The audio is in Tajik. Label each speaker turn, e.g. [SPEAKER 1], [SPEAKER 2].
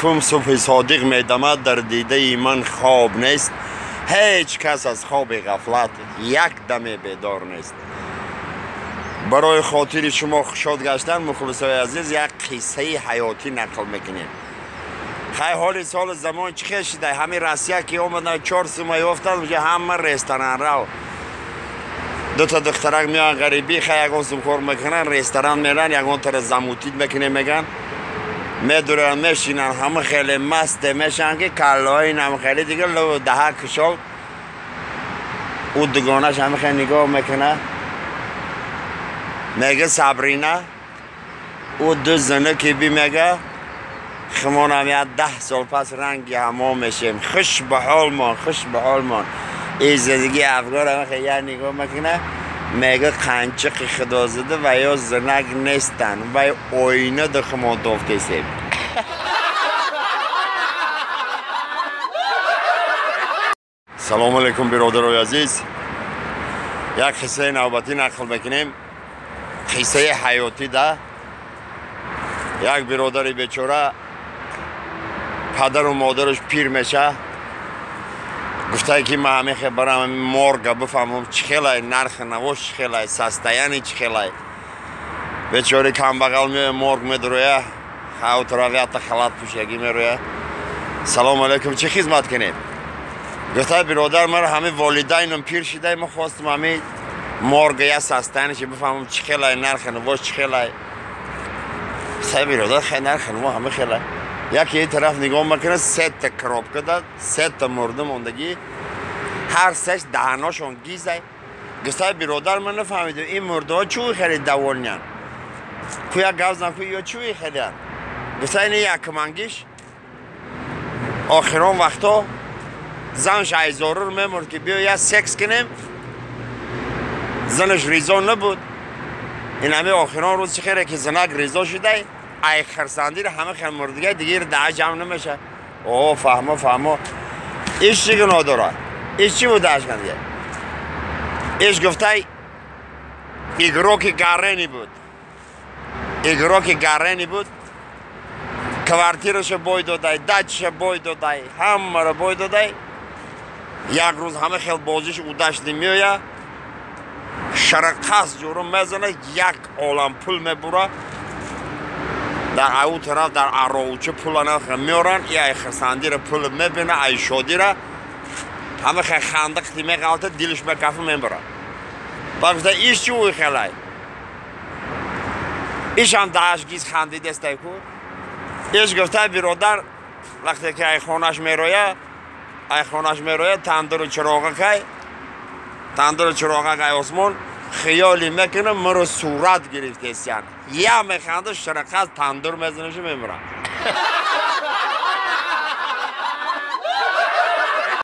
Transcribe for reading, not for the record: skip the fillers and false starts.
[SPEAKER 1] Якум субҳи содиқ медамад, дар дидаи ман хоб нест. Ҳеҷ кас аз хоби ғафлат як даме бедор нест. Барои хотири шумо хушод гаштан, мухлисои азиз, як қиссаи ҳаётӣ нақл мекунем. Хай, ҳоли соли замон чӣ хел шида? Ҳамин Россия ки омадан, 4 сума ёфтанд, уже ҳама ресторан рав. Дута духтарак меоянд, ғарибӣ, хай, ягон сум кор мекунанд, ресторан меранд, ягон тара замутить мекунем, меган, медуранд, мешинанд, ҳама хеле масте мешаванд, ки каллаҳои нам хеле дига ло даҳа кушол. Ӯ дугонаш ҳама хеле нигоҳ мекунад, мега: «Сабрина, ӯ ду зана ки би, мега, химонам як 10 сол пас ранги ҳамо мешем. Хуш ба ҳолмон, хуш ба ҳолмон». И зиндагии афгор ҳама хеле як нигоҳ мекунад, мега: «Қанчиқи худо зада, ва ё зинак нестанд, вай оина да химон тофтесем». Салому алайкум, биродарои азиз. Як қиссаи навбатӣ нақл мекунем, қиссаи ҳаётӣ да. Як биродари бечора, падару модараш пир меша. Гуфтае, ки ман ҳамехе барам морга, бифаҳмам, чӣ хелай нархи навош, чӣ хелай состояние, чӣ хелай. Бечори камбағал меоя, морг медуроя, ҳавтаравята халат пӯшагӣ мероя. «Салому алайкум, чӣ хизмат кунем?» Гуфтае: «Биродар, мара ҳами волидайнам пир шидай, ма хостам ҳами морга я состояние ши бифаҳмам, чӣ хелай нархи навош, чӣ хелай». Сай, биродар, хай, нархи наво ҳама хелай. Яке ин тараф нигоҳ мекунад, сета коробка дад, сета мурда мондагӣ, ҳар сеш даҳаношон гизай. Гуфтаи: «Биродар, ман нафаҳмидам, ин мурдаҳо чӯи хеле довольный ян? Ку як гап зан, ку ё чӯи хелеян?» Гуфта: «Ини якмангиш охирон вақто занш айзорур мемурд, ки биё я секс кунем, занаш ризо набуд. Ин ҳами охирон рӯз чӣ хеле ки занак ризо шудай, ай хирсандиро ҳама хел мурдига дигар даҳа ҷамъ намеша». О, фаҳмо, фаҳмо. Иш чӣ гуноҳ дорад? Иш чӣ будааш кандига? Иш, гуфтай, игроки гарени буд, игроки гарени буд. Квартираша бой додай, дачаша бой додай, ҳамаро бой додай. Як рӯз ҳама хел бозиш удашни меоя, шараққас ҷӯро мезана, як олам пул мебура. Дар ау тараф, дар аровуча пула меоранд. И ай хирсандира пул мебина, ай шодира ҳама хел хандақти меғалта, дилиш мекафа, мебара. Ба гуфта: «Иш чӣ уй хелай?» Ишам дааш гиз хандидестай ку. Иш, гуфта, биродар, вақте ки ай хонаш мероя, ай хонаш мероя, тандуру чироға кай, тандуру чироға кай, осмон хиёли мекунам, маро сурат гирифтесян. Я механда, шарақаз тандур мезанашу, мемурам.